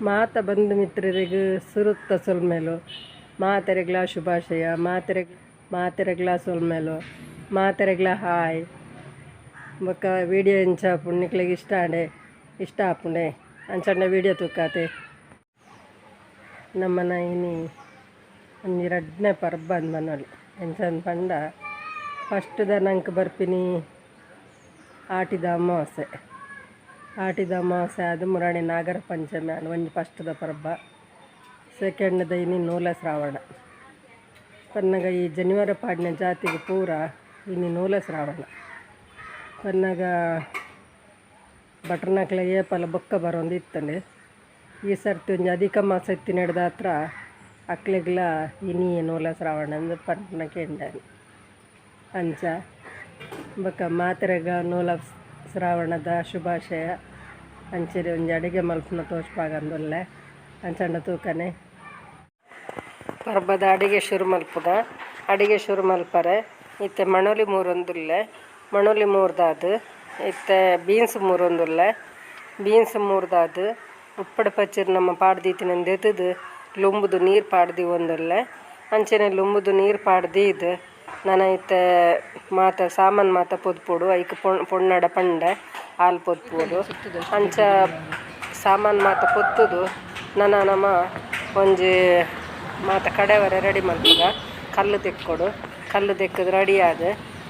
ಮಾತ ಬಂಧು ಮಿತ್ರರಿಗೆ ಸುರುತ್ತ ಸೊಲ್ಮೆಲು. ಮಾತೆರೆಗ್ಲಾ ಶುಭಾಶಯ. ಮಾತೆರೆಗ್ ಮಾತೆರೆಗ್ಲಾ ಸೊಲ್ಮೆಲು, ಮಾತೆರೆಗ್ಲಾ ಹಾಯ್. ಬೊಕ್ಕ ವೀಡಿಯೋ ಎಂಚ ಆಪುಂಡು ನಿಕ್ಲೆಗ್ ಇಷ್ಟ ಆಂಡೆ, ಇಷ್ಟ ಆಪುಂಡೆ ಅಂಚಂಡ ವೀಡಿಯೋ ತೂಕಾತೆ. ನಮ್ಮನ ಇನಿ ಒಂಜಿ ರಡ್ಡನೇ ಪರ್ಬ ಅಂದ್ ಪನೊಲಿ. ಎಂಚಂದ್ ಪಂಡ ಫಸ್ಟ್ದ ನಂಕ್ ಬರ್ಪಿನಿ ಆಟಿದ ಅಮಾವಾಸ್ಯೆ. ಆಟಿದ ಅಮಾವಾಸ್ಯೆ ಆದ್ ಮುರಾನಿ ನಾಗರ ಪಂಚಮಿ ಆಂಡ್ ಒಂಜಿ ಫಸ್ಟ್ದ ಪರ್ಬ. ಸೆಕೆಂಡ್ದ ಇನಿ ನೂಲ ಶ್ರಾವಣ. ಪನ್ನಗ ಈ ಜನಿವಾರ ಪಾಡಿನ ಜಾತಿಗ್ ಪೂರ ಇನಿ ನೂಲ ಶ್ರಾವಣ. ಪನ್ನಗ ಭಟ್ರನಕ್ಲೆ ಏಪಲ ಬೊಕ್ಕ ಬರೊಂದು ಇತ್ತಂಡ್. ಈ ಸರ್ತಿ ಒಂಜಿ ಅಧಿಕ ಮಾಸ ಇತ್ತಿನೆಡ್ದಾತ್ರ ಅಕ್ಲೆಗ್ಲ ಇನಿ ನೂಲ ಶ್ರಾವಣ ಅಂದ್ ಪನ್ಪುನ ಕೇಂಡೆ. ಅಂಚ ಬೊಕ್ಕ ಮಾತೆರೆಗ್ಲ ನೂಲ ಶ್ರಾವಣದ ಶುಭಾಶಯ. ಅಂಚನೆ ಒಂಜಿ ಅಡುಗೆ ಮಲ್ಪುನ ತೋಜ್ಪಾಗಂದುಲ್ಲೆ, ಅಂಚಂಡ ತೂಕನೆ. ಪರ್ಬದ ಅಡುಗೆ ಶುರು ಮಲ್ಪುಗ. ಅಡುಗೆ ಶುರು ಮಲ್ಪರೆ ಇತ್ತೆ ಮಣೊಲಿ ಮೂರೊಂದುಲ್ಲೆ. ಮಣೊಲಿ ಮೂರ್ದಾದ್ ಇತ್ತೆ ಬೀನ್ಸ್ ಮೂರೊಂದುಲ್ಲೆ. ಬೀನ್ಸ್ ಮೂರ್ದಾದ್ ಉಪ್ಪಡ್ ಪಚ್ಚಿರ್ ನಮ್ಮ ಪಾಡ್ದೀತಿನೆನ್ ದೆತ್ತ್‌ದ್ ಲುಂಬುದು ನೀರು ಪಾಡ್ದೀವೊಂದುಲ್ಲೆ. ಅಂಚನೆ ಲುಂಬುದು ನೀರು ಪಾಡ್ದೀದ್ ನನ ಇತ್ತೆ ಮಾತ ಸಾಮಾನು ಮಾತ ಪೊದ್ಪೊಡು. ಐಕ್ ಪೊಣ್ಣಡ ಪಂಡೆ, ಆಲ್ ಪೊದ್ಪೊಡು. ಅಂಚ ಸಾಮಾನು ಮಾತ ಪೊತ್ತುದು ನನ ನಮ ಒಂಜಿ ಮಾತ ಕಡೆವರೆ ರೆಡಿ ಮಲ್ಪುಗ. ಕಲ್ಲು ದೆಕ್ಕೊಡು. ಕಲ್ಲು ದೆಕ್ಕುದು ರೆಡಿ ಆದ್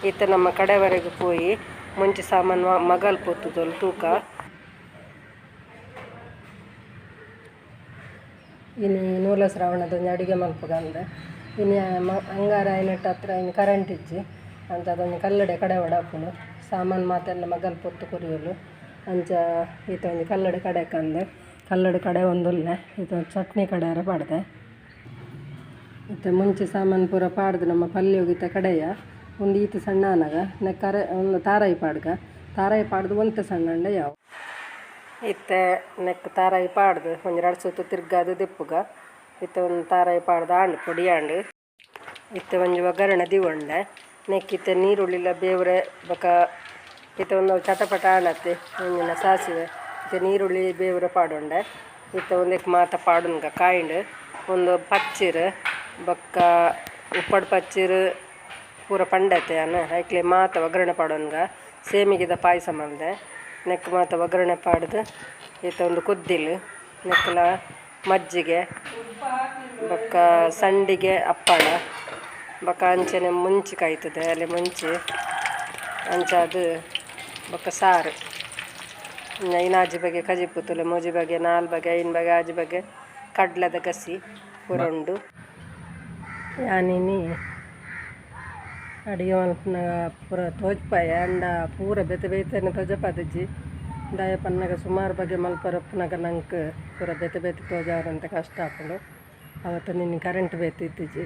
ಇತ್ತೆ ನಮ್ಮ ಕಡೆವರೆಗ್ ಪೋಯಿ ಮುಂಚಿ ಸಾಮಾನು ಮಗಲ್ ಪೊತ್ತುದೊಲು ತೂಕ. ಇನಿ ನೂಲ ಶ್ರಾವಣದ ಒಂಜಿ ಅಡುಗೆ ಮಲ್ಪುಗ ಅಂದ್. ಇನಿ ಅಂಗಾರೆ ಆಯಿನೆಟ್ ಹತ್ರ ಇನಿ ಕರೆಂಟ್ ಇಜ್ಜಿ. ಅಂಚ ಅದೊಂಜಿ ಕಲ್ಲುಡೆ ಕಡೆ ಆಪುಂಡು. ಸಾಮಾನು ಮಾತೆಲ್ಲ ಮಗಲ್ ಪೊತ್ತು ಕೊರಿಯೊಲು. ಅಂಚ ಇತ್ತೆ ಒಂಜಿ ಕಲ್ಲುಡೆ ಕಡೆಕಂದ್ ಕಲ್ಲುಡೆ ಕಡೆ ಒಂದುಲ್ಲೆ. ಇತ್ತೆ ಒಂಜಿ ಚಟ್ನಿ ಕಡೆಯರ ಪಾಡ್ದೆ. ಇತ್ತೆ ಮುಂಚಿ ಸಾಮಾನು ಪೂರ ಪಾಡ್ದು ನಮ್ಮ ಪಲ್ಯೊಗು ಇತ್ತೆ ಕಡೆಯ. ಉಂದು ಈತ್ ಸಣ್ಣ ಆನಗ ನೆಕ್ಕರೆ ಒಂದು ತಾರಾಯಿ ಪಾಡ್ಗ. ತಾರಾಯಿ ಪಾಡ್ದು ಒಂತೆ ಸಣ್ಣ ಅಂಡ ಯಾವು. ಇತ್ತೆ ನೆಕ್ ತಾರಾಯಿ ಪಾಡ್ದು ಒಂಜಿ ರಡ್ಡ್ ಸುತ್ತು ತಿರ್ಗಾದ್ ದೆಪ್ಪುಗ. ಇತ್ತೆ ಒಂದು ತಾರಾಯಿ ಪಾಡ್ದು ಆಂಡ್, ಪೊಡಿ ಆಂಡ್. ಇತ್ತೆ ಒಂಜಿ ಒಗ್ಗರಣೆ ದೀವೊಂಡೆ. ನೆಕ್ ಇತ್ತೆ ನೀರುಳ್ಳಿಲ ಬೇವ್ರೆ ಬೊಕ ಇತ್ತೆ ಒಂದು ಚಟಪಟ ಆಂಡತ್ತೆ ಒಂಜಿನ ಸಾಸಿವೆ. ಇತ್ತೆ ನೀರುಳ್ಳಿ ಬೇವ್ರೆ ಪಾಡೊಂಡೆ. ಇತ್ತೆ ಒಂದೆಕ್ ಮಾತ ಪಾಡುನ್ಗ ಕಾಯಿಂಡ್. ಒಂದು ಪಚ್ಚಿರ್ ಬೊಕ್ಕ ಉಪ್ಪಡ್ ಪಚ್ಚಿರ್ ಪೂರ ಪಂಡತೆ ಯಾನ್ ಐಕ್ಲೆ ಮಾತ ಒಗ್ಗರಣೆ ಪಾಡೊನ್ಗ. ಸೇಮಿಗೆದ ಪಾಯಸ ಮಲ್ದೆ. ನೆಕ್ ಮಾತ ಒಗ್ಗರಣೆ ಪಾಡ್ದು ಇತ್ತೆ ಒಂದು ಕುದ್ದಿಲ್ ನೆಕ್ಲ ಮಜ್ಜಿಗೆ ಬೊಕ್ಕ ಸಂಡಿಗೆ ಹಪ್ಪಳ ಬೊಕ್ಕ ಅಂಚನೆ ಮುಂಚಿ ಕಾಯ್ತದೆ ಅಲ್ಲಿ ಮುಂಚಿ ಅಂಚಾದ್ ಬೊಕ್ಕ ಸಾರು. ಐನಾಜಿ ಬಗೆ ಕಜಿಪು ತೂಲೆ, ಮೂಜಿ ಬಗೆ, ನಾಲ್ ಬಗೆ, ಐನ್ ಬಗೆ, ಆಜಿ ಬಗೆ ಕಡ್ಲೆದ ಗಸಿ ಪೂರ ಉಂಡು. ಯಾನಿನಿ ಅಡುಗೆ ಮಲ್ಪುನಗ ಪೂರ ತೋಜ್ಪಾಯೆ ಆಂಡ ಪೂರ ಬೇತೆ ಬೇತೆನೆ ತೋಜಪಾದಿಜ್ಜಿ. ದಾಯೆ ಪನ್ನಗ ಸುಮಾರು ಬಗೆ ಮಲ್ಪರೆ ಉಪ್ಪುನಗ ನಂಕ್ ಪೂರ ಬೇತೆ ಬೇತೆ ತೋಜಾವರಂತೆ ಕಷ್ಟ ಆಪುಂಡು. ಅವತ್ತು ನಿನ್ನೆ ಕರೆಂಟ್ ಬೇತೆ ಇತ್ತಿಜಿ.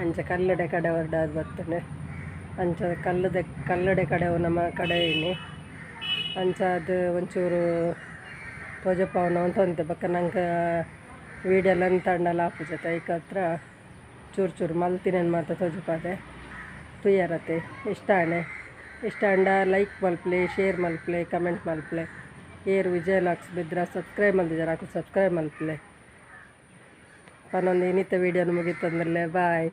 ಅಂಚ ಕಲ್ಲುಡೆ ಕಡೆ ಹೊರಡಾದ್ ಬತ್ತುಂಡು. ಅಂಚ ಕಲ್ಲುದ ಕಲ್ಲುಡೆ ಕಡೆ ನಮ್ಮ ಕಡೆ ಇನಿ. ಅಂಚಾದ್ ಒಂಚೂರು ತೋಜಪಾವುನ ಒಂತೆ ಬೊಕ್ಕ ನಂಕ್ ವೀಡಿಯೋ ಲೆಂತ್ ಆಂಡಲ ಆಪುಜತೆ. ಐಕ್ ಹತ್ರ ಚೂರು ಚೂರು ಮಲ್ತಿನೆನ್ ಮಾತ ತೋಜಪಾದೆ. ತೂಯರತೆ ಇಷ್ಟ ಆಂಡೆ. ಇಷ್ಟ ಆಂಡ ಲೈಕ್ ಮಲ್ಪುಲೆ, ಶೇರ್ ಮಲ್ಪುಲೆ, ಕಮೆಂಟ್ ಮಲ್ಪುಲೆ. ಏರ್ ವಿಜಯ್ ಲಾಕ್ಸ್ ಬೆದ್ರ ಸಬ್ಸ್ಕ್ರೈಬ್ ಮಲ್ದಿಜಾರ್ ಅಕುಲು ಸಬ್ಸ್ಕ್ರೈಬ್ ಮಲ್ಪುಲೆ. ಪನೊಂದು ಇನ್ನಿತ ವೀಡಿಯೋನು ಮುಗಿತೊಂದುಲ್ಲೆ. ಬಾಯ್.